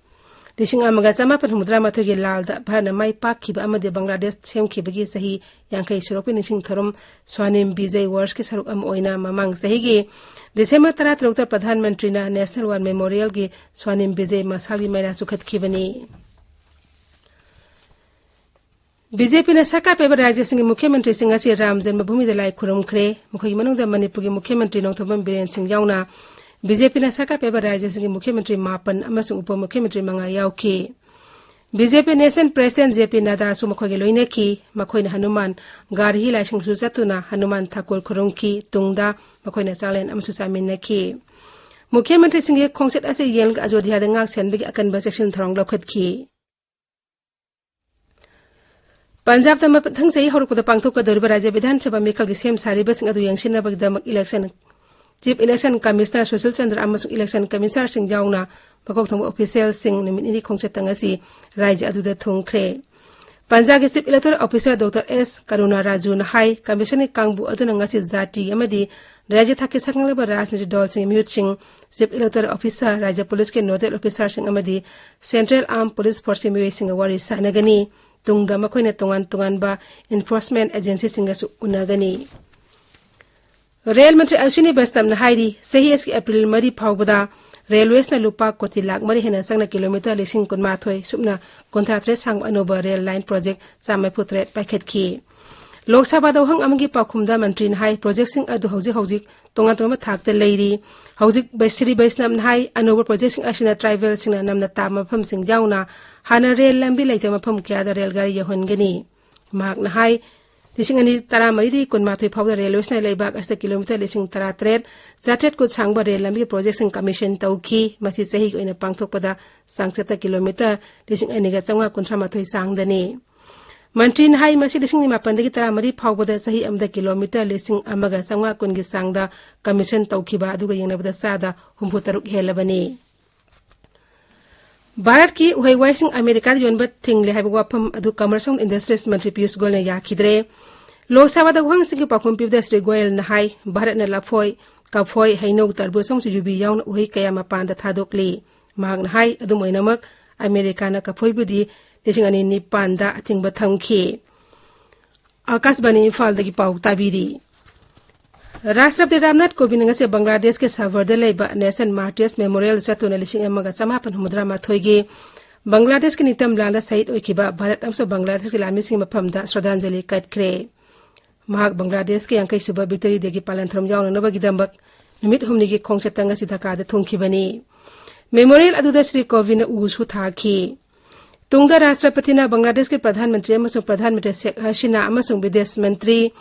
ꯂꯤꯁꯤꯡ ꯑꯃꯒ ꯆꯃꯥꯄꯟ ꯍꯨꯝꯐꯨꯇꯔꯥ ꯃꯥꯊꯣꯏꯒꯤ ꯂꯥꯜꯗ ꯚꯥꯔꯠꯅ ꯃꯥꯏ ꯄꯥꯛꯈꯤꯕ ꯑꯃꯗꯤ ꯕꯪꯒ꯭ꯂꯥꯗꯦꯁ ꯁꯦꯝꯈꯤꯕꯒꯤ ꯆꯍꯤ ꯌꯥꯡꯈꯩ ꯁꯨꯔꯛꯄꯒꯤ ꯅꯤꯡꯁꯤꯡ ꯊꯧꯔꯝ ꯁ꯭ꯋꯥꯅꯤꯝ ꯕꯤꯖꯦ ꯋꯔꯁꯀꯤ ꯁꯔꯨꯛ ꯑꯃ ꯑꯣꯏꯅ ꯃꯃꯥꯡ ꯆꯍꯤꯒꯤ ꯗꯤꯁꯦꯝꯕꯔ ꯇꯔꯥꯇꯔꯨꯛꯇ ꯄ꯭ꯔꯙꯥꯟ ꯃꯟꯇ꯭ꯔꯤꯅ National War Memorialꯒꯤ ꯁ꯭ꯋꯥꯅꯤꯝ ꯕꯤꯖꯦ ꯃꯁꯥꯜꯒꯤ ꯃꯩꯔꯥ ꯆꯨꯈꯠꯈꯤꯕꯅꯤ꯫ ꯕꯤ ꯖꯦ ꯄꯤꯅ ꯁꯔꯀꯥꯔ ꯄꯥꯏꯕ ꯔꯥꯖ꯭ꯌꯁꯤꯡꯒꯤ ꯃꯨꯈ꯭ꯌ ꯃꯟꯇ꯭ꯔꯤꯁꯤꯡ ꯑꯁꯤ ꯔꯥꯝ ꯖꯟꯃꯚꯨꯃꯤꯗ ꯂꯥꯏ ꯈꯨꯔꯨꯝꯈ꯭ꯔꯦ꯫ ꯃꯈꯣꯏꯒꯤ ꯃꯅꯨꯡꯗ ꯃꯅꯤꯄꯨꯔꯒꯤ ꯃꯨꯈ꯭ꯌ ꯃꯟꯇ꯭ꯔꯤ ꯅꯣꯡꯊꯣꯝꯕꯝ ꯕꯤꯔꯦꯟ ꯁꯤꯡ ꯌꯥꯎꯅ ꯕꯤ ꯖꯦ ꯄꯤꯅ ꯁꯔꯀꯥꯔ ꯄꯥꯏꯕ ꯔꯥꯖ꯭ꯌꯁꯤꯡꯒꯤ ꯃꯨꯈ꯭ꯌ ꯃꯟꯇ꯭ꯔꯤ ꯃꯥꯄꯟ ꯑꯃꯁꯨꯡ ꯎꯄ ꯃꯨꯈ꯭ꯌ ꯃꯟꯇ꯭ꯔꯤ ꯃꯉꯥ ꯌꯥꯎꯈꯤ꯫ ꯕꯤ ꯖꯦ ꯄꯤ National President ꯖꯦ ꯄꯤ ꯅꯗꯥꯁꯨ ꯃꯈꯣꯏꯒ ꯂꯣꯏꯅꯈꯤ꯫ ꯃꯈꯣꯏꯅ ꯍꯅꯨꯃꯥꯟ ꯒꯥꯔꯍꯤ ꯂꯥꯏꯁꯪꯁꯨ ꯆꯠꯇꯨꯅ ꯍꯅꯨꯃꯥꯟ ꯊꯥꯀꯨꯔ ꯈꯨꯔꯨꯝꯈꯤ꯫ ꯇꯨꯡꯗ ꯃꯈꯣꯏꯅ ꯆꯥꯛꯂꯦꯟ ꯑꯃꯁꯨ ꯆꯥꯃꯤꯟꯅꯈꯤ꯫ ꯃꯨꯈ꯭ꯌ ꯃꯟꯇ꯭ꯔꯤꯁꯤꯡꯒꯤ ꯈꯣꯡꯆꯠ ꯑꯁꯤ ꯌꯦꯡꯂꯒ ꯑꯌꯣꯙ꯭ꯌꯥꯗ ꯉꯥꯛ ꯁꯦꯟꯕꯒꯤ ꯑꯀꯟꯕ ꯆꯦꯛꯁꯤꯟ ꯊꯧꯔꯥꯡ ꯂꯧꯈꯠꯈꯤ꯫ ꯄꯟꯖꯥꯕꯇ ꯃꯊꯪ ꯆꯍꯤ ꯍꯧꯔꯛꯄꯗ ꯄꯥꯡꯊꯣꯛꯀꯗꯧꯔꯤꯕ ꯔꯥꯖ꯭ꯌ ꯕꯤꯙꯥꯟ ꯁꯚꯥ ꯃꯤꯈꯜꯒꯤ ꯁꯦꯝ ꯁꯥꯔꯤꯕꯁꯤꯡ ꯑꯗꯨ ꯌꯦꯡꯁꯤꯟꯅꯕꯒꯤꯗꯃꯛ election Chief Election Commissioner Sushil Chandra ꯑꯃꯁꯨꯡ Election Commissionerꯁꯤꯡ ꯌꯥꯎꯅ ꯃꯀꯣꯛ ꯊꯣꯡꯕ officialꯁꯤꯡ ꯅꯨꯃꯤꯠ ꯅꯤꯅꯤ ꯈꯣꯡꯆꯠꯇ ꯉꯁꯤ ꯔꯥꯖ꯭ꯌ ꯑꯗꯨꯗ ꯊꯨꯡꯈ꯭ꯔꯦ꯫ ꯄꯟꯖꯥꯕꯀꯤ Chief Electoral Officer Doctor S ꯀꯔꯨꯅꯥ ꯔꯥꯖꯨꯅ ꯍꯥꯏ, Commissionꯒꯤ ꯀꯥꯡꯕꯨ ꯑꯗꯨꯅ ꯉꯁꯤ ꯖꯥꯇꯤ ꯑꯃꯗꯤ ꯔꯥꯖ꯭ꯌ ꯊꯥꯛꯀꯤ ꯁꯛꯈꯪꯂꯕ ꯔꯥꯖꯅꯤꯇꯤ ꯗꯜꯁꯤꯡꯒꯤ ꯃꯤꯍꯨꯠꯁꯤꯡ, Chief Electoral Officer, ꯔꯥꯖ꯭ꯌ ꯄꯨꯂꯤꯁꯀꯤ nodal officerꯁꯤꯡ ꯑꯃꯗꯤ Central Armed Police Forceꯀꯤ ꯃꯤꯑꯣꯏꯁꯤꯡꯒ ꯋꯥꯔꯤ ꯁꯥꯟꯅꯒꯅꯤ꯫ ꯇꯨꯡꯗ ꯃꯈꯣꯏꯅ ꯇꯣꯉꯥꯟ ꯇꯣꯉꯥꯟꯕ enforcement agencyꯁꯤꯡꯒꯁꯨ ꯎꯅꯒꯅꯤ꯫ ꯔꯦꯜ ꯃꯟꯇ꯭ꯔꯤ ꯑꯁ꯭ꯋꯤꯅꯤ ꯕꯩꯁꯅꯕꯅ ꯍꯥꯏꯔꯤ, ꯆꯍꯤ ꯑꯁꯤꯒꯤ ꯑꯦꯄ꯭ꯔꯤꯜ ꯃꯔꯤ ꯐꯥꯎꯕꯗ ꯔꯦꯜꯋꯦꯁꯅ ꯂꯨꯄꯥ ꯀꯣꯇꯤ ꯂꯥꯈ ꯃꯔꯤ ꯍꯦꯟꯅ ꯆꯪꯅ ꯀꯤꯂꯣꯃꯤꯇꯔ ꯂꯤꯁꯤꯡ ꯀꯨꯟꯃꯥꯊꯣꯏ ꯁꯨꯞꯅ ꯀꯨꯟꯊ꯭ꯔꯥ ꯇꯔꯦꯠ ꯁꯥꯡꯕ ꯑꯅꯧꯕ ꯔꯦꯜ ꯂꯥꯏꯟ ꯄ꯭ꯔꯣꯖꯦꯛ ꯆꯥꯝꯃ ꯃꯔꯤꯐꯨ ꯇꯔꯦꯠ ꯄꯥꯏꯈꯠꯈꯤ꯫ ꯂꯣꯛ ꯁꯚꯥꯗ ꯋꯥꯍꯪ ꯑꯃꯒꯤ ꯄꯥꯎꯈꯨꯝꯗ ꯃꯟꯇ꯭ꯔꯤꯅ ꯍꯥꯏ, ꯄ꯭ꯔꯣꯖꯦꯛꯁꯤꯡ ꯑꯗꯨ ꯍꯧꯖꯤꯛ ꯍꯧꯖꯤꯛ ꯇꯣꯉꯥꯟ ꯇꯣꯉꯥꯟꯕ ꯊꯥꯛꯇ ꯂꯩꯔꯤ꯫ ꯍꯧꯖꯤꯛ ꯕꯩ-, ꯁ꯭ꯔꯤ ꯕꯩꯁꯅꯕꯅ ꯍꯥꯏ, ꯑꯅꯧꯕ ꯄ꯭ꯔꯣꯖꯦꯛꯁꯤꯡ ꯑꯁꯤꯅ ꯇ꯭ꯔꯥꯏꯕꯦꯜꯁꯤꯡꯅ ꯅꯝꯅ ꯇꯥꯕ ꯃꯐꯝꯁꯤꯡ ꯌꯥꯎꯅ ꯍꯥꯟꯅ ꯔꯦꯜ ꯂꯝꯕꯤ ꯂꯩꯇꯕ ꯃꯐꯝ ꯀꯌꯥꯗ ꯔꯦꯜ ꯒꯥꯔꯤ ꯌꯧꯍꯟꯒꯅꯤ꯫ ꯃꯍꯥꯛꯅ ꯍꯥꯏ, ꯂꯤꯁꯤꯡ ꯑꯅꯤ ꯇꯔꯥꯃꯔꯤꯗꯒꯤ ꯀꯨꯟꯃꯥꯊꯣꯏ ꯐꯥꯎꯕꯗ ꯔꯦꯜꯋꯦꯁꯤꯅ ꯂꯩꯕꯥꯛ ꯑꯁꯤꯗ ꯀꯤꯂꯣꯃꯤꯇꯔ ꯂꯤꯁꯤꯡ ꯇꯔꯥꯇꯔꯦꯠ ꯆꯥꯇ꯭ꯔꯦꯠ ꯀꯨꯟ ꯁꯥꯡꯕ ꯔꯦꯜ ꯂꯝꯕꯤꯒꯤ ꯄ꯭ꯔꯣꯖꯦꯛꯁꯤꯡ commission ꯇꯧꯈꯤ꯫ ꯃꯁꯤ ꯆꯍꯤꯒꯤ ꯑꯣꯏꯅ ꯄꯥꯡꯊꯣꯛꯄꯗ ꯆꯥꯡꯆꯠꯇ ꯀꯤꯂꯣꯃꯤꯇꯔ ꯂꯤꯁꯤꯡ ꯑꯅꯤꯒ ꯆꯥꯝꯃꯉꯥ ꯀꯨꯟꯊ꯭ꯔꯥ ꯃꯥꯊꯣꯏ ꯁꯥꯡꯗꯅꯤ꯫ ꯃꯟꯇ꯭ꯔꯤꯅ ꯍꯥꯏ, ꯃꯁꯤ ꯂꯤꯁꯤꯡ ꯅꯤꯄꯥꯟꯗꯒꯤ ꯇꯔꯥꯃꯔꯤ ꯐꯥꯎꯕꯗ ꯆꯍꯤ ꯑꯃꯗ ꯀꯤꯂꯣꯃꯤꯇꯔ ꯂꯤꯁꯤꯡ ꯑꯃꯒ ꯆꯥꯝꯃꯉꯥ ꯀꯨꯟꯒꯤ ꯆꯥꯡꯗ commission ꯇꯧꯈꯤꯕ ꯑꯗꯨꯒ ꯌꯦꯡꯅꯕꯗ ꯆꯥꯗ ꯍꯨꯝꯐꯨ ꯇꯔꯨꯛ ꯍꯦꯜꯂꯕꯅꯤ꯫ ꯚꯥꯔꯠꯀꯤ ꯎꯍꯩ ꯋꯥꯍꯩꯁꯤꯡ ꯑꯃꯦꯔꯤꯀꯥꯗ ꯌꯣꯟꯕ ꯊꯤꯡꯂꯦ ꯍꯥꯏꯕ ꯋꯥꯐꯝ ꯑꯗꯨ Commerce ꯑꯃꯁꯨꯡ Industries ꯃꯟꯇ꯭ꯔꯤ ꯄꯤꯌꯨꯁ ꯒꯣꯌꯜꯅ ꯌꯥꯈꯤꯗ꯭ꯔꯦ꯫ ꯂꯣꯛ ꯁꯚꯥꯗ ꯋꯥꯍꯪꯁꯤꯡꯒꯤ ꯄꯥꯎꯈꯨꯝ ꯄꯤꯕꯗ ꯁ꯭ꯔꯤ ꯒꯣꯌꯜꯅ ꯍꯥꯏ, ꯚꯥꯔꯠꯅ ꯂꯐꯣꯏ, ꯀꯐꯣꯏ, ꯍꯩꯅꯧ, ꯇꯔꯕꯨꯖ ꯑꯃꯁꯨꯡ ꯌꯨꯕꯤ ꯌꯥꯎꯅ ꯎꯍꯩ ꯀꯌꯥ ꯃꯄꯥꯟꯗ ꯊꯥꯗꯣꯛꯂꯤ꯫ ꯃꯍꯥꯛꯅ ꯍꯥꯏ, ꯑꯗꯨꯝ ꯑꯣꯏꯅꯃꯛ, ꯑꯃꯦꯔꯤꯀꯥꯅ ꯀꯐꯣꯏꯕꯨꯗꯤ ꯂꯤꯁꯤꯡ ꯑꯅꯤ ꯅꯤꯄꯥꯟꯗ ꯑꯊꯤꯡꯕ ꯊꯝꯈꯤ꯫ ꯑꯥꯀꯥꯁꯕꯥꯅꯤ ꯏꯝꯐꯥꯜꯗꯒꯤ ꯄꯥꯎ ꯇꯥꯕꯤꯔꯤ꯫ ꯔꯥꯁꯇ꯭ꯔꯄꯇꯤ ꯔꯥꯝꯅꯥꯊ ꯀꯣꯕꯤꯟꯗ ꯉꯁꯤ ꯕꯪꯒ꯭ꯂꯥꯗꯦꯁꯀꯤ ꯁꯥꯚꯔꯗ ꯂꯩꯕ Nation Martyrs Memorial ꯆꯠꯇꯨꯅ ꯂꯤꯁꯤꯡ ꯑꯃꯒ ꯆꯥꯃꯥꯄꯟ ꯍꯨꯝꯐꯨꯇꯔꯥ ꯃꯥꯊꯣꯏꯒꯤ ꯕꯪꯒ꯭ꯂꯥꯗꯦꯁꯀꯤ ꯅꯤꯡꯇꯝ ꯂꯥꯟꯗ ꯁꯍꯤꯗ ꯑꯣꯏꯈꯤꯕ ꯚꯥꯔꯠ ꯑꯃꯁꯨꯡ ꯕꯪꯒ꯭ꯂꯥꯗꯦꯁꯀꯤ ꯂꯥꯟꯃꯤꯁꯤꯡꯒꯤ ꯃꯐꯝꯗ ꯁ꯭ꯔꯗꯥꯟꯖꯂꯤ ꯀꯠꯈ꯭ꯔꯦ꯫ ꯃꯍꯥꯛ ꯕꯪꯒ꯭ꯂꯥꯗꯦꯁꯀꯤ ꯌꯥꯡꯈꯩ ꯁꯨꯕ Victory Dayꯒꯤ ꯄꯥꯂꯟ ꯊꯧꯔꯝ ꯌꯥꯎꯅꯅꯕꯒꯤꯗꯃꯛ ꯅꯨꯃꯤꯠ ꯍꯨꯝꯅꯤꯒꯤ ꯈꯣꯡꯆꯠꯇ ꯉꯁꯤ ꯙꯥꯀꯥꯗ ꯊꯨꯡꯈꯤꯕꯅꯤ꯫ Memorial ꯑꯗꯨꯗ ꯁ꯭ꯔꯤ ꯀꯣꯕꯤꯟꯗꯅ ꯎꯁꯨ ꯊꯥꯈꯤ꯫ ꯇꯨꯡꯗ ꯔꯥꯁꯇ꯭ꯔꯄꯇꯤꯅ ꯕꯪꯒ꯭ꯂꯥꯗꯦꯁꯀꯤ ꯄ꯭ꯔꯙꯥꯟ ꯃꯟꯇ꯭ꯔꯤ ꯑꯃꯁꯨꯡ ꯄ꯭ꯔꯙꯥꯟ ꯃꯟꯇ꯭ꯔꯤ ꯁꯦꯈ ꯍꯁꯤꯅꯥ ꯑꯃꯁꯨꯡ ꯕꯤꯗꯦꯁ ꯃꯟꯇ꯭ꯔꯤ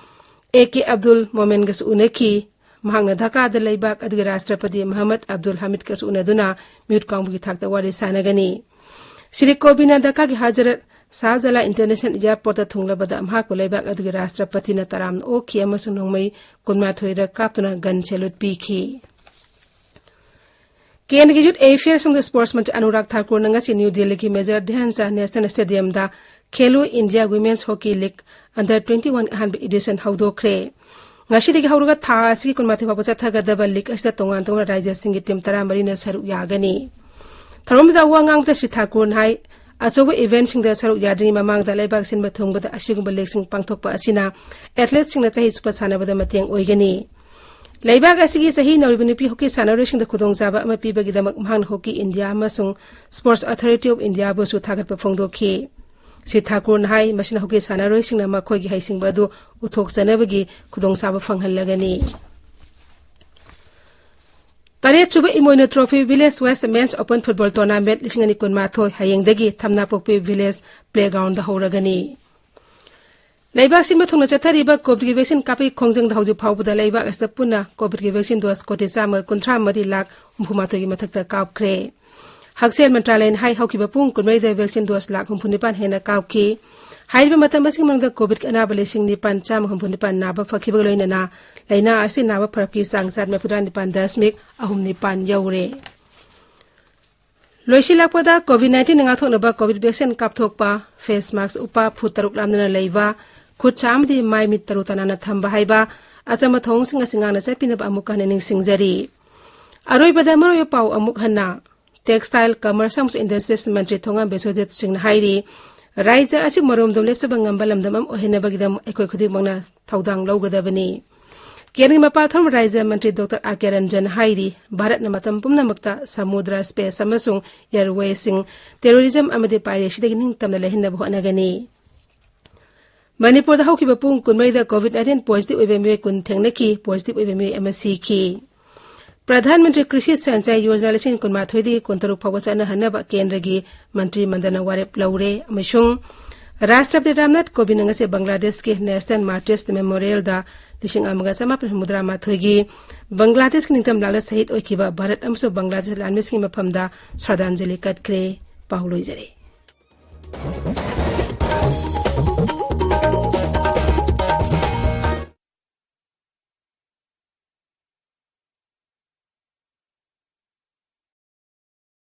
ꯑꯦ ꯀꯦ ꯑꯕꯗꯨꯜ ꯃꯣꯃꯦꯟꯒꯁꯨ ꯎꯅꯈꯤ꯫ ꯃꯍꯥꯛꯅ ꯙꯥꯀꯥꯗ ꯂꯩꯕꯥꯛ ꯑꯗꯨꯒꯤ ꯔꯥꯁꯇ꯭ꯔꯄꯇꯤ ꯃꯍꯃꯗ ꯑꯕꯗꯨꯜ ꯍꯥꯃꯤꯗꯀꯁꯨ ꯎꯅꯗꯨꯅ ꯃꯤꯍꯨꯠ ꯀꯥꯡꯕꯨꯒꯤ ꯊꯥꯛꯇ ꯋꯥꯔꯤ ꯁꯥꯟꯅꯒꯅꯤ꯫ ꯁ꯭ꯔꯤ ꯀꯣꯕꯤꯟꯗꯅ ꯙꯥꯀꯥꯒꯤ ꯍꯖꯔꯠ ꯁꯥꯍꯖꯂꯥ ꯏꯟꯇꯔꯅꯦꯁꯅꯦꯜ ꯏꯌꯥꯔꯄꯣꯔꯠꯇ ꯊꯨꯡꯂꯕꯗ ꯃꯍꯥꯛꯄꯨ ꯂꯩꯕꯥꯛ ꯑꯗꯨꯒꯤ ꯔꯥꯁꯇ꯭ꯔꯄꯇꯤꯅ ꯇꯔꯥꯝꯅ ꯑꯣꯛꯈꯤ ꯑꯃꯁꯨꯡ ꯅꯣꯡꯃꯩ ꯀꯨꯟꯃꯥꯊꯣꯏꯔꯛ ꯀꯥꯞꯇꯨꯅ ꯒꯟ ꯁꯦꯂꯨꯠ ꯄꯤꯈꯤ꯫ ꯀꯦꯟꯗ꯭ꯔꯒꯤ ꯌꯨꯠ ꯑꯦꯐꯤꯌꯔꯁ ꯑꯃꯁꯨꯡ ꯁ꯭ꯄꯣꯔꯠꯁ ꯃꯟꯇ꯭ꯔꯤ ꯑꯅꯨꯔꯥꯒ ꯊꯥꯀꯨꯔꯅ ꯉꯁꯤ ꯅ꯭ꯌꯨ ꯗꯤꯜꯂꯤꯒꯤ ꯃꯦꯖꯔ ꯙ꯭ꯌꯥꯟ ꯆꯥꯟꯗ ꯅꯦꯁꯅꯦꯜ ꯁ꯭ꯇꯦꯗꯤꯌꯝꯗ Khelo India women's hockey league under twenty one ꯑꯍꯥꯟꯕ ꯏꯗꯤꯁꯟ ꯍꯧꯗꯣꯛꯈ꯭ꯔꯦ꯫ ꯉꯁꯤꯗꯒꯤ ꯍꯧꯔꯒ ꯊꯥ ꯑꯁꯤꯒꯤ ꯀꯨꯟꯃꯥꯊꯣꯏ ꯐꯥꯎꯕ ꯆꯠꯊꯒꯗꯕ ꯂꯤꯒ ꯑꯁꯤꯗ ꯇꯣꯉꯥꯟ ꯇꯣꯉꯥꯟꯕ ꯔꯥꯖ꯭ꯌꯁꯤꯡꯒꯤ ꯇꯤꯝ ꯇꯔꯥꯃꯔꯤꯅ ꯁꯔꯨꯛ ꯌꯥꯒꯅꯤ꯫ ꯊꯧꯔꯝꯗꯨꯗ ꯋꯥ ꯉꯥꯡꯕꯗ ꯁ꯭ꯔꯤ ꯊꯥꯀꯨꯔꯅ ꯍꯥꯏ, ꯑꯆꯧꯕ ꯏꯚꯦꯟꯠꯁꯤꯡꯗ ꯁꯔꯨꯛ ꯌꯥꯗ꯭ꯔꯤꯉꯩ ꯃꯃꯥꯡꯗ ꯂꯩꯕꯥꯛ ꯁꯤꯟꯕ ꯊꯨꯡꯕꯗ ꯑꯁꯤꯒꯨꯝꯕ ꯂꯤꯒꯁꯤꯡ ꯄꯥꯡꯊꯣꯛꯄ ꯑꯁꯤꯅ ꯑꯦꯊꯂꯦꯠꯁꯤꯡꯅ ꯆꯍꯤ ꯆꯨꯞꯄ ꯁꯥꯟꯅꯕꯗ ꯃꯇꯦꯡ ꯑꯣꯏꯒꯅꯤ꯫ ꯂꯩꯕꯥꯛ ꯑꯁꯤꯒꯤ ꯆꯍꯤ ꯅꯧꯔꯤꯕ ꯅꯨꯄꯤ ꯍꯣꯀꯤ ꯁꯥꯟꯅꯔꯣꯏꯁꯤꯡꯗ ꯈꯨꯗꯣꯡꯆꯥꯕ ꯑꯃ ꯄꯤꯕꯒꯤꯗꯃꯛ ꯃꯍꯥꯛꯅ ꯍꯣꯀꯤ ꯏꯟꯗꯤꯌꯥ ꯑꯃꯁꯨꯡ ꯁ꯭ꯄꯣꯔꯠꯁ ꯑꯣꯊꯣꯔꯤꯇꯤ ꯑꯣꯐ ꯏꯟꯗꯤꯌꯥꯕꯨꯁꯨ ꯊꯥꯒꯠꯄ ꯐꯣꯡꯗꯣꯛꯈꯤ꯫ ꯁ꯭ꯔꯤ ꯊꯥꯀꯨꯔꯅ ꯍꯥꯏ, ꯃꯁꯤꯅ ꯍꯣꯀꯤ ꯁꯥꯟꯅꯔꯣꯏꯁꯤꯡꯅ ꯃꯈꯣꯏꯒꯤ ꯍꯩꯁꯤꯡꯕ ꯑꯗꯨ ꯎꯠꯊꯣꯛꯆꯅꯕꯒꯤ ꯈꯨꯗꯣꯡꯆꯥꯕ ꯐꯪꯍꯜꯂꯒꯅꯤ꯫ ꯇꯔꯦꯠꯁꯨꯕ Imoinu trophy village west men's open football tournament ꯂꯤꯁꯤꯡ ꯑꯅꯤ ꯀꯨꯟꯃꯥꯊꯣꯏ ꯍꯌꯦꯡꯗꯒꯤ ꯊꯝꯅꯥꯄꯣꯛꯄꯤ ꯚꯤꯂꯦꯖ ꯄ꯭ꯂꯦꯒ꯭ꯔꯥꯎꯟꯗ ꯍꯧꯔꯒꯅꯤ꯫ ꯂꯩꯕꯥꯛ ꯁꯤꯟꯕ ꯊꯨꯡꯅ ꯆꯠꯊꯔꯤꯕ ꯀꯣꯚꯤꯗꯀꯤ ꯚꯦꯛꯁꯤꯟ ꯀꯥꯞꯄꯒꯤ ꯈꯣꯡꯖꯪꯗ ꯍꯧꯖꯤꯛ ꯐꯥꯎꯕꯗ ꯂꯩꯕꯥꯛ ꯑꯁꯤꯗ ꯄꯨꯟꯅ ꯀꯣꯚꯤꯗꯀꯤ ꯚꯦꯛꯁꯤꯟ ꯗꯣꯁ ꯀꯣꯇꯤ ꯆꯥꯝꯃꯒ ꯀꯨꯟꯊ꯭ꯔꯥ ꯃꯔꯤ ꯂꯥꯈ ꯍꯨꯝꯐꯨ ꯃꯥꯊꯣꯏꯒꯤ ꯃꯊꯛꯇ ꯀꯥꯞꯈ꯭ꯔꯦ꯫ ꯍꯛꯁꯦꯜ ꯃꯟꯇ꯭ꯔꯥꯂꯌꯅ ꯍꯥꯏ, ꯍꯧꯈꯤꯕ ꯄꯨꯡ ꯀꯨꯟꯃꯔꯤꯗ ꯚꯦꯛꯁꯤꯟ ꯗꯣꯁ ꯂꯥꯈ ꯍꯨꯝꯐꯨ ꯅꯤꯄꯥꯟ ꯍꯦꯟꯅ ꯀꯥꯞꯈꯤ꯫ ꯍꯥꯏꯔꯤꯕ ꯃꯇꯝ ꯑꯁꯤꯒꯤ ꯃꯅꯨꯡꯗ ꯀꯣꯚꯤꯗꯀꯤ ꯑꯅꯥꯕ ꯂꯤꯁꯤꯡ ꯅꯤꯄꯥꯟ ꯆꯥꯝꯃ ꯍꯨꯝꯐꯨ ꯅꯤꯄꯥꯟ ꯅꯥꯕ ꯐꯈꯤꯕꯒ ꯂꯣꯏꯅꯅ ꯂꯥꯏꯅꯥ ꯑꯁꯤ ꯅꯥꯕ ꯐꯔꯛꯀꯤ ꯆꯥꯡ ꯆꯥꯗ ꯃꯔꯤꯐꯨꯇꯔꯥ ꯅꯤꯄꯥꯟ ꯗꯁꯃꯤꯛ ꯑꯍꯨꯝ ꯅꯤꯄꯥꯟ ꯌꯧꯔꯦ꯫ ꯂꯣꯏꯁꯤꯜꯂꯛꯄꯗ ꯀꯣꯚꯤꯗ ꯅꯥꯏꯟꯇꯤꯟꯅ ꯉꯥꯛꯊꯣꯛꯅꯕ ꯀꯣꯚꯤꯗ ꯚꯦꯛꯁꯤꯟ ꯀꯥꯞꯊꯣꯛꯄ, ꯐꯦꯁ ꯃꯥꯛꯁ ꯎꯞꯄ, ꯐꯨꯠ ꯇꯔꯨꯛ ꯂꯥꯞꯅꯅ ꯂꯩꯕ, ꯈꯨꯠ ꯁꯥ ꯑꯃꯗꯤ ꯃꯥꯏ ꯃꯤꯠ ꯇꯔꯨ ꯇꯅꯥꯟꯅ ꯊꯝꯕ ꯍꯥꯏꯕ ꯑꯆꯝꯕ ꯊꯧꯑꯣꯡꯁꯤꯡ ꯑꯁꯤ ꯉꯥꯛꯅ ꯆꯠꯄꯤꯅꯕ ꯑꯃꯨꯛꯀ ꯍꯟꯅ ꯅꯤꯡꯁꯤꯡꯖꯔꯤ꯫ ꯑꯔꯣꯏꯕꯗ ꯃꯔꯨꯑꯣꯏꯕ ꯄꯥꯎ ꯑꯃꯨꯛ ꯍꯟꯅ꯫ ꯇꯦꯛꯁꯇꯥꯏꯜ, ꯀꯃꯔꯁ ꯑꯃꯁꯨꯡ ꯏꯟꯗꯁꯇ꯭ꯔꯤꯁ ꯃꯟꯇ꯭ꯔꯤ ꯊꯣꯉꯥꯝ ꯕꯤꯁ꯭ꯋꯖꯤꯠ ꯁꯤꯡꯅ ꯍꯥꯏꯔꯤ, ꯔꯥꯖ꯭ꯌ ꯑꯁꯤ ꯃꯔꯣꯝꯗꯣꯝ ꯂꯦꯞꯆꯕ ꯉꯝꯕ ꯂꯝꯗꯝ ꯑꯃ ꯑꯣꯏꯍꯟꯅꯕꯒꯤꯗꯃꯛ ꯑꯩꯈꯣꯏ ꯈꯨꯗꯤꯡꯃꯛꯅ ꯊꯧꯗꯥꯡ ꯂꯧꯒꯗꯕꯅꯤ꯫ ꯀꯦꯟꯗ꯭ꯔꯒꯤ ꯃꯄꯥꯜ ꯊꯧꯔꯝ ꯔꯥꯖ꯭ꯌ ꯃꯟꯇ꯭ꯔꯤ ꯗꯣꯛꯇꯔ ꯑꯥꯔ ꯀꯦ ꯔꯟꯖꯟ ꯍꯥꯏꯔꯤ, ꯚꯥꯔꯠꯅ ꯃꯇꯝ ꯄꯨꯝꯅꯃꯛꯇ ꯁꯃꯨꯗ꯭ꯔ, ꯁ꯭ꯄꯦꯁ ꯑꯃꯁꯨꯡ ꯑꯦꯌꯔꯋꯦꯁꯤꯡ, ꯇꯦꯔꯣꯔꯤꯖꯝ ꯑꯃꯗꯤ ꯄꯥꯏꯔꯦꯁꯤꯗꯒꯤ ꯅꯤꯡꯇꯝꯅ ꯂꯩꯍꯟꯅꯕ ꯍꯣꯠꯅꯒꯅꯤ꯫ ꯃꯅꯤꯄꯨꯔꯗ ꯍꯧꯈꯤꯕ ꯄꯨꯡ ꯀꯨꯟꯃꯔꯤꯗ ꯀꯣꯚꯤꯗ ꯅꯥꯏꯟꯇꯤꯟ ꯄꯣꯖꯤꯇꯤꯚ ꯑꯣꯏꯕ ꯃꯤꯑꯣꯏ ꯀꯨꯟ ꯊꯦꯡꯅꯈꯤ, ꯄꯣꯖꯤꯇꯤꯚ ꯑꯣꯏꯕ ꯃꯤꯑꯣꯏ ꯑꯃ ꯁꯤꯈꯤ꯫ ꯄ꯭ꯔꯙꯥꯟ ꯃꯟꯇ꯭ꯔꯤ ꯀ꯭ꯔꯤꯁꯤ ꯁꯟꯆꯥꯏ ꯌꯣꯖꯅꯥ ꯂꯤꯁꯤꯡ ꯀꯨꯟꯃꯥꯊꯣꯏꯗꯒꯤ ꯀꯨꯟꯇꯔꯨꯛ ꯐꯥꯎꯕ ꯆꯠꯅꯍꯟꯅꯕ ꯀꯦꯟꯗ꯭ꯔꯒꯤ ꯃꯟꯇ꯭ꯔꯤ ꯃꯟꯗꯜꯅ ꯋꯥꯔꯦꯞ ꯂꯧꯔꯦ ꯑꯃꯁꯨꯡ ꯔꯥꯁꯇ꯭ꯔꯄꯇꯤ ꯔꯥꯝꯅꯥꯊ ꯀꯣꯕꯤꯟꯗ ꯉꯁꯤ ꯕꯪꯒ꯭ꯂꯥꯗꯦꯁꯀꯤ ꯅꯦꯁꯅꯦꯜ ꯃꯥꯔꯇꯤꯔꯁ ꯃꯦꯃꯣꯔꯤꯌꯦꯜꯗ ꯂꯤꯁꯤꯡ ꯑꯃꯒ ꯆꯃꯥꯄꯟ ꯍꯨꯝꯐꯨꯇꯔꯥ ꯃꯥꯊꯣꯏꯒꯤ ꯕꯪꯒ꯭ꯂꯥꯗꯦꯁꯀꯤ ꯅꯤꯡꯇꯝ ꯂꯥꯟꯗ ꯁꯍꯤꯗ ꯑꯣꯏꯈꯤꯕ ꯚꯥꯔꯠ ꯑꯃꯁꯨꯡ ꯕꯪꯒ꯭ꯂꯥꯗꯦꯁ ꯂꯥꯟꯃꯤꯁꯤꯡꯒꯤ ꯃꯐꯝꯗ ꯁ꯭ꯔꯗꯥꯟꯖꯂꯤ ꯀꯠꯈ꯭ꯔꯦ꯫ ꯄꯥꯎ ꯂꯣꯏꯖꯔꯦ꯫